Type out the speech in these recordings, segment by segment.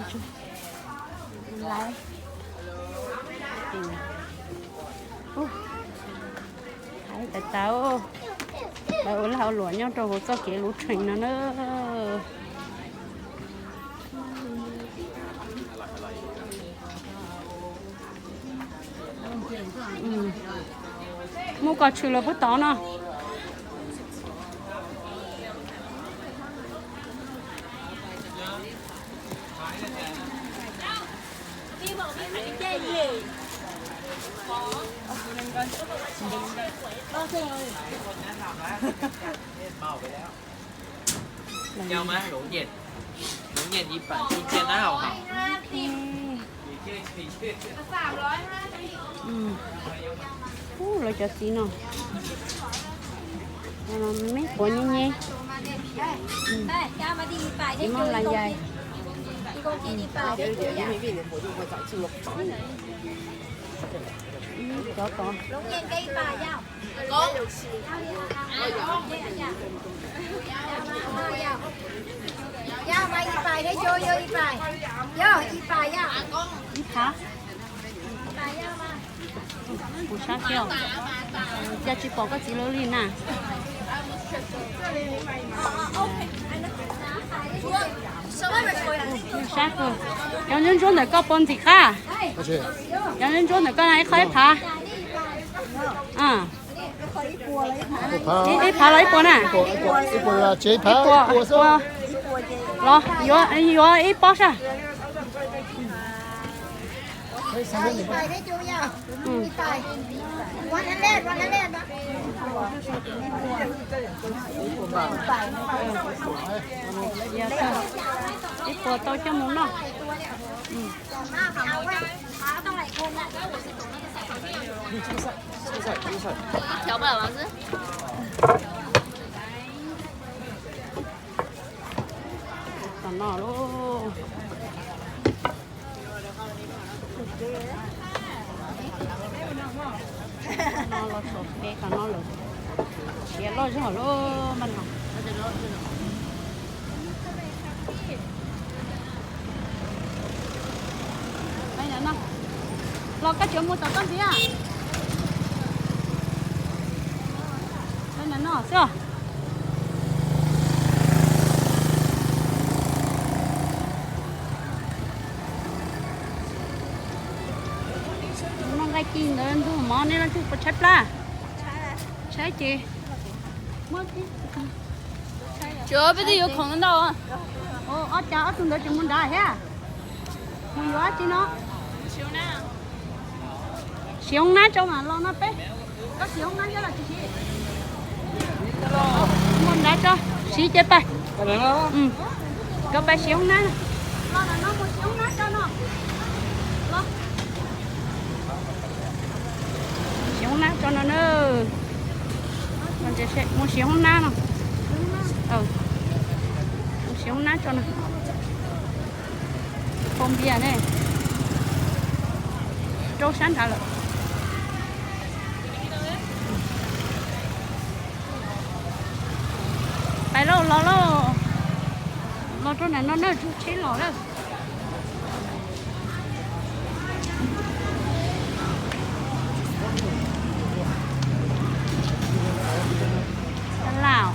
Lawv, ub, hais tas tas, lawv ua lag ua luam nyob rau hauv txoj kev lub tshee no na. Mus kom tshwm lawm puag tod no. Lawv, ub, lawv cov txiv no, me quav nyej nyej, txiv maj la yais. Cov tod. Ib phav. Kuv sab thiab, cas tsis pom koj txiv lawv li na. Sab kawg. Cov ntsuab ntsuab ntawm koj puas ntxim qab? Cov ntsuab ntsuab ntawm koj na, ib qho ib phav? Ib phav los ib puas na? Ib puas, ib puas. Los yuav ib pob sab. Ib puas tau coj mus noj. Tom no lauj. No los txog peb tom no lawm. Siav loj zog lauj, npaj no. Los koj tsuas mus tom toj ntxiv. No xwb. Noj nqaij ci ntawd ntug mov nej leej twg puas tshaib plab? Tshaib ces muab. Tsis, peb twb yuav khoom ntau. Ob cas ob tug ntawd tsis mus nrad thiab? Mus yuav dab tsi no? Siv hoob nab tso mas los no peb. Koj siv hoob nab thiab los tsis siv? Mus nrad tso, siv ces pais. Koj pais siv hoob nab. Los no mus siv hoob nab tso no. Los. Siv hoob nab tso no na. Mus siv hoob nab no. Mus siv hoob nab tso no. Khaub npias ne. Rau sab nrad lawm. Pais lauj, los lauj. Los rau nram no na, tsheb los lawm. Tab laj,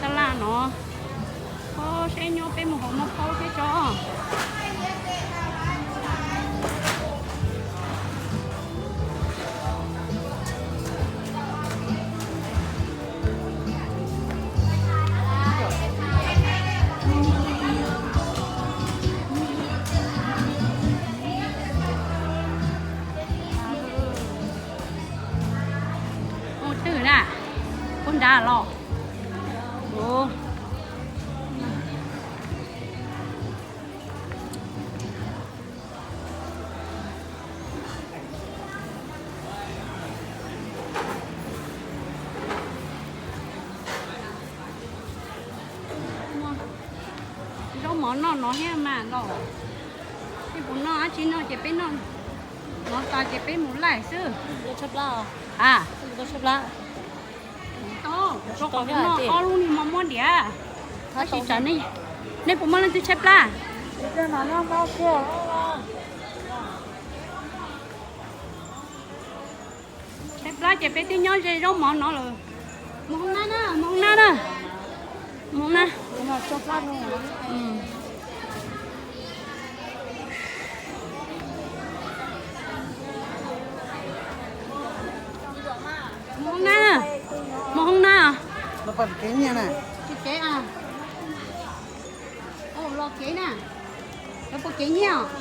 tab laj no. Seb nyob peb mus hauv muab paub thiab tso. Mus twg na? Puag nrad los. Zaub mov noj no thiab mas los. Peb puas noj dab tsi no ces peb noj. Noj tas ces peb mus laij xwb. A, tau, rau qhov kuv noj ob lub ni mos muab diam. Tab sis tsam nej, nej puas muaj leej twg tshaib plab? Tshaib plab ces peb twb nyob ze zaub mov no lawm. Mus hoob nab na, mus hoob nab na. Mus hoob nab. Mus hoob nab, mus hoob nab. Tsis kev a. Los kev na. Lawv puas kev nyiaj os?